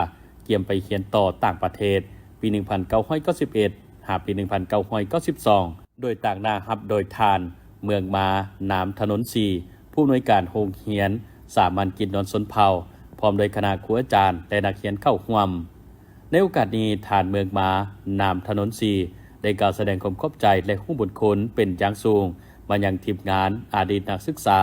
ກຽມໄປຮຽນຕໍ່ຕ່າງປະເທດ ປີໜຶ່ງພັນເກົ້າຮ້ອຍເກົ້າສິບເອັດ ຫາປີໜຶ່ງພັນເກົ້າຮ້ອຍເກົ້າສິບສອງ ໂດຍຕາງໜ້າຮັບໂດຍທ່ານ ເມືອງມາ ນາມຖະໜົນສີ ຜູ້ອຳນວຍການໂຮງຮຽນສາມັນກິນນອນຊົນເຜົ່າ ພ້ອມດ້ວຍຄະນະຄູອາຈານ ແລະ ນັກຮຽນເຂົ້າຮ່ວມ. ໃນໂອກາດນີ້, ທ່ານ ເມືອງມາ ນາມຖະໜົນສີ ໄດ້ກ່າວສະແດງຄວາມຂອບໃຈ ແລະ ຮູ້ບຸນຄຸນເປັນຢ່າງສູງມາຍັງທີມງານອະດີດນັກສຶກສາ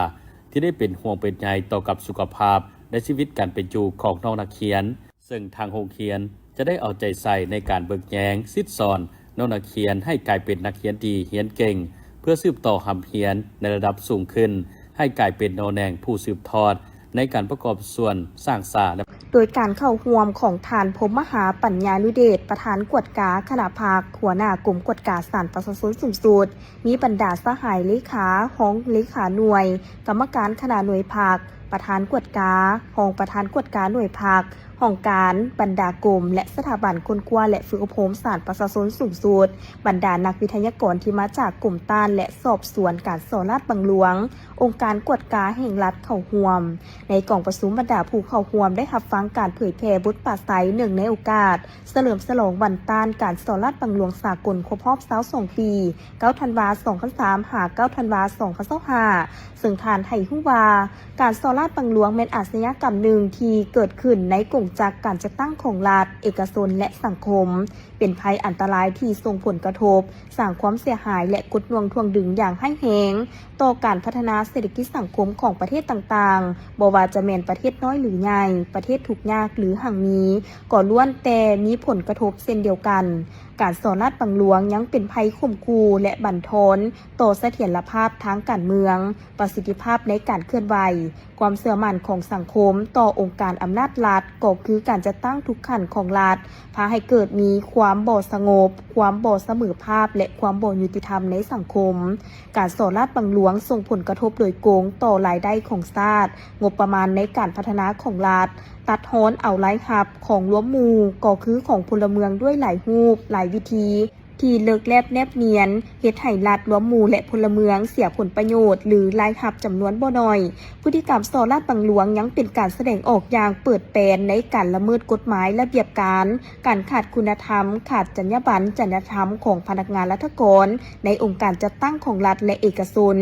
ທີ່ໄດ້ເປັນຫ່ວງເປັນໃຍຕໍ່ກັບສຸຂະພາບ ແລະ ຊີວິດການເປັນຢູ່ຂອງນ້ອງນັກຮຽນ, ເຊິ່ງທາງໂຮງຮຽນຈະໄດ້ເອົາໃຈໃສ່ໃນການເບິ່ງແຍງ, ສິດສອນນ້ອງນັກຮຽນໃຫ້ກາຍເປັນນັກຮຽນດີ, ຮຽນເກັ່ງ, ເພື່ອສືບຕໍ່ຮ່ຳຮຽນໃນລະດັບສູງຂຶ້ນ, ໃຫ້ກາຍເປັນໜໍ່ແໜງຜູ້ສືບທອດໃນການປະກອບສ່ວນສ້າງສາ ແລະ ໂດຍການເຂົ້າຮ່ວມຂອງທ່ານ ພົມມະຫາ ປັນຍານຸເດດ ປະທານກວດກາຄະນະພັກ, ຫົວໜ້າກົມກວດກາສານປະຊາຊົນສູງສຸດ, ມີບັນດາສະຫາຍເລຂາ, ຮອງເລຂາໜ່ວຍ, ກຳມະການຄະນະໜ່ວຍພັກ, ປະທານກວດກາ, ຮອງປະທານກວດກາໜ່ວຍພັກ, ຫ້ອງການ, ບັນດາກົມ ແລະ ສະຖາບັນຄົ້ນຄວ້າ ແລະ ຝຶກອົບຮົມສານປະຊາຊົນສູງສຸດ, ບັນດານັກວິທະຍາກອນທີ່ມາຈາກກົມຕ້ານ ແລະ ສອບສວນການສໍ້ລາດບັງຫຼວງ, ອົງການກວດກາແຫ່ງລັດເຂົ້າຮ່ວມ. ໃນກອງປະຊຸມ, ບັນດາຜູ້ເຂົ້າຮ່ວມໄດ້ຮັບຟັງການເຜີຍແຜ່ບົດປາໄສເນື່ອງໃນໂອກາດ ສະເຫຼີມສະຫຼອງວັນຕ້ານການສໍ້ລາດບັງຫຼວງສາກົນຄົບຮອບຊາວສອງປີ, ເກົ້າທັນວາ ສອງພັນສາມ ຫາ ເກົ້າທັນວາ ສອງພັນຊາວຫ້າ ເຊິ່ງທ່ານໃຫ້ຮູ້ວ່າ ການສໍ້ລາດບັງຫຼວງແມ່ນອາຊະຍາກຳໜຶ່ງທີ່ເກີດຂຶ້ນໃນກົງຈັກການຈັດຕັ້ງຂອງລັດ, ເອກະຊົນ ແລະ ສັງຄົມ, ເປັນໄພອັນຕະລາຍທີ່ສົ່ງຜົນກະທົບ, ສ້າງຄວາມເສຍຫາຍ ແລະ ກົດໜ່ວງຖ່ວງດຶງຢ່າງຮ້າຍແຮງ ຕໍ່ການພັດທະນາເສດຖະກິດສັງຄົມຂອງປະເທດຕ່າງໆ, ບໍ່ວ່າຈະແມ່ນປະເທດນ້ອຍ ຫຼື ໃຫຍ່, ປະເທດທຸກຍາກ ຫຼື ຮັ່ງມີ, ກໍລ້ວນແຕ່ມີຜົນກະທົບເຊັ່ນດຽວກັນ. ການສໍ້ລາດບັງຫຼວງຍັງເປັນໄພຂົ່ມຂູ່ ແລະ ບັ່ນທອນຕໍ່ສະຖຽນລະພາບທາງການເມືອງ, ປະສິດທິພາບໃນການເຄື່ອນໄຫວ, ຄວາມເຊື່ອໝັ້ນຂອງສັງຄົມຕໍ່ອົງການອຳນາດລັດ ກໍຄືການຈັດຕັ້ງທຸກຂັ້ນຂອງລັດ ພາໃຫ້ເກີດມີຄວາມບໍ່ສະຫງົບ, ຄວາມບໍ່ສະເໝີພາບ ແລະ ຄວາມບໍ່ຍຸຕິທຳໃນສັງຄົມ. ການສໍ້ລາດບັງຫຼວງສົ່ງຜົນກະທົບໂດຍກົງຕໍ່ລາຍໄດ້ຂອງຊາດ, ງົບປະມານໃນການພັດທະນາຂອງລັດ, ຕັດຮອນເອົາລາຍຮັບຂອງລວມໝູ່ ກໍຄືຂອງພົນລະເມືອງດ້ວຍຫຼາຍຮູບ, ຫຼາຍວິທີ ທີ່ເລິກແລັບແນບນຽນ, ເຮັດໃຫ້ລັດ, ລວມໝູ່ ແລະ ພົນລະເມືອງເສຍຜົນປະໂຫຍດ ຫຼື ລາຍຮັບຈຳນວນບໍ່ໜ້ອຍ. ພຶດຕິກຳສໍ້ລາດບັງຫຼວງຍັງເປັນການສະແດງອອກຢ່າງເປີດແປນໃນການລະເມີດກົດໝາຍລະບຽບການ, ການຂາດຄຸນນະທຳ, ຂາດຈັນຍາບັນ, ຈັນຍາທຳຂອງພະນັກງານລັດຖະກອນໃນອົງການຈັດຕັ້ງຂອງລັດ ແລະ ເອກະຊົນ,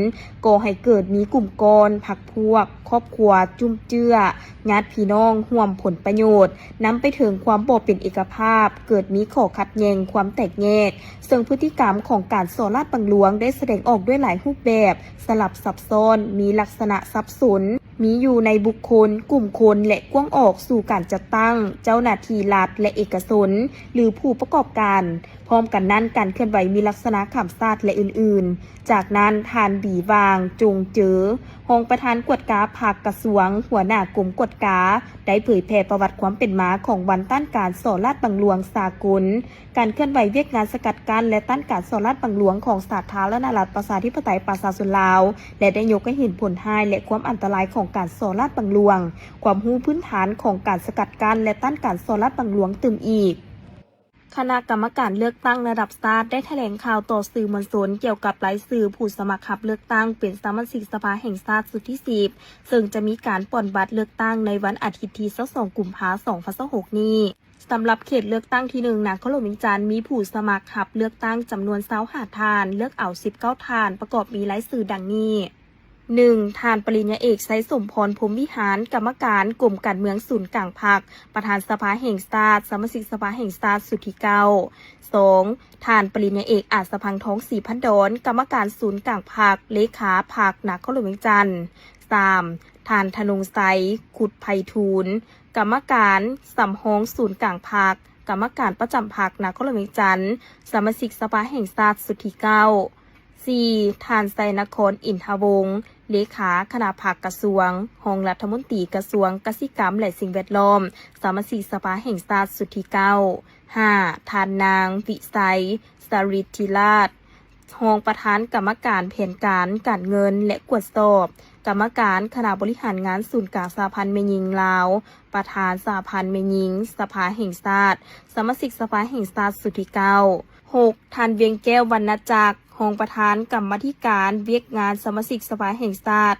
ກໍ່ໃຫ້ເກີດມີກຸ່ມກ້ອນ, ພັກພວກ, ຄອບຄົວ, ຈຸ້ມເຈື້ອ, ຍາດພີ່ນ້ອງຮ່ວມຜົນປະໂຫຍດ, ນຳໄປເຖິງຄວາມບໍ່ເປັນເອກະພາບ, ເກີດມີຂໍ້ຂັດແຍ່ງ, ຄວາມແຕກແຍກ, ເຊິ່ງພຶດຕິກຳຂອງການສໍ້ລາດບັງຫຼວງໄດ້ສະແດງອອກດ້ວຍຫຼາຍຮູບແບບ, ສະຫຼັບຊັບຊ້ອນ, ມີລັກສະນະສັບສົນ, ມີຢູ່ໃນບຸກຄົນ, ກຸ່ມຄົນ ແລະ ກວ້າງອອກສູ່ການຈັດຕັ້ງເຈົ້າໜ້າທີ່ລັດ ແລະ ເອກະຊົນ ຫຼື ຜູ້ປະກອບການ. ພ້ອມກັນນັ້ນ, ການເຄື່ອນໄຫວມີລັກສະນະຂ້າມຊາດ ແລະ ອື່ນໆ. ຈາກນັ້ນ, ທ່ານ ບີຫວ່າງ ຈົງເຈີ, ຮອງປະທານກວດກາພັກກະຊວງ, ຫົວໜ້າກົມກວດກາ, ໄດ້ເຜີຍແຜ່ປະຫວັດຄວາມເປັນມາຂອງວັນຕ້ານການສໍ້ລາດບັງຫຼວງສາກົນ, ການເຄື່ອນໄຫວວຽກງານສະກັດກັ້ນ ແລະ ຕ້ານການສໍ້ລາດບັງຫຼວງຂອງສາທາລະນະລັດປະຊາທິປະໄຕປະຊາຊົນລາວ ແລະ ໄດ້ຍົກໃຫ້ເຫັນຜົນຮ້າຍ ແລະ ຄວາມອັນຕະລາຍຂອງການສໍ້ລາດບັງຫຼວງ, ຄວາມຮູ້ພື້ນຖານຂອງການສະກັດກັ້ນ ແລະ ຕ້ານການສໍ້ລາດບັງຫຼວງຕື່ມອີກ. ຄະນະກຳມະການເລືອກຕັ້ງລະດັບຊາດໄດ້ຖະແຫຼງຂ່າວຕໍ່ສື່ມວນຊົນກ່ຽວກັບລາຍຊື່ຜູ້ສະໝັກຮັບເລືອກຕັ້ງເປັນສະມາຊິກສະພາແຫ່ງຊາດຊຸດທີສິບ ເຊິ່ງຈະມີການປ່ອນບັດເລືອກຕັ້ງໃນວັນອາທິດທີຊາວສອງ ກຸມພາ ສອງພັນຊາວຫົກນີ້. ສຳລັບເຂດເລືອກຕັ້ງທີໜຶ່ງ ນະຄອນຫຼວງວຽງຈັນ ມີຜູ້ສະໝັກຮັບເລືອກຕັ້ງຈຳນວນຊາວຫ້າທ່ານ, ເລືອກເອົາສິບເກົ້າທ່ານ, ປະກອບມີລາຍຊື່ດັ່ງນີ້. ໜຶ່ງ, ທ່ານປະລິນຍາເອກ ໄຊສົມພອນ ພົມວິຫານ, ກຳມະການກົມການເມືອງສູນກາງພັກ, ປະທານສະພາແຫ່ງຊາດ, ສະມາຊິກສະພາແຫ່ງຊາດຊຸດທີເກົ້າ. ສອງ, ທ່ານປະລິນຍາເອກ ອາດສະພັງທອງ ສີພັນດອນ, ກຳມະການສູນກາງພັກ, ເລຂາພັກນະຄອນຫຼວງວຽງຈັນ. ສາມ, ທ່ານທະນົງໄຊ ຄຸດໄພທູນ, ກຳມະການສຳຮອງສູນກາງພັກ, ກຳມະການປະຈຳພັກນະຄອນຫຼວງວຽງຈັນ, ສະມາຊິກສະພາແຫ່ງຊາດຊຸດທີເກົ້າ. ສີ່, ທ່ານ ໄຊນະຄອນ ອິນທະວົງ, ເລຂາຄະນະພັກກະຊວງ, ຮອງລັດຖະມົນຕີກະຊວງກະສິກຳ ແລະ ສິ່ງແວດລ້ອມ, ສະມາຊິກສະພາແຫ່ງຊາດຊຸດທີເກົ້າ. ຫ້າ, ທ່ານນາງ ວິໄຊ ສະລິດທິລາດ, ຮອງປະທານກຳມະການແຜນການ, ການເງິນ ແລະ ກວດສອບ, ກຳມະການຄະນະບໍລິຫານງານສູນກາງສະຫະພັນແມ່ຍິງລາວ, ປະທານສະຫະພັນແມ່ຍິງສະພາແຫ່ງຊາດ, ສະມາຊິກສະພາແຫ່ງຊາດຊຸດທີເກົ້າ. ຫົກ, ທ່ານ ວຽງແກ້ວ ວັນນະຈັກ, ຮອງປະທານກຳມາທິການວຽກງານສະມາຊິກສະພາແຫ່ງຊາດ,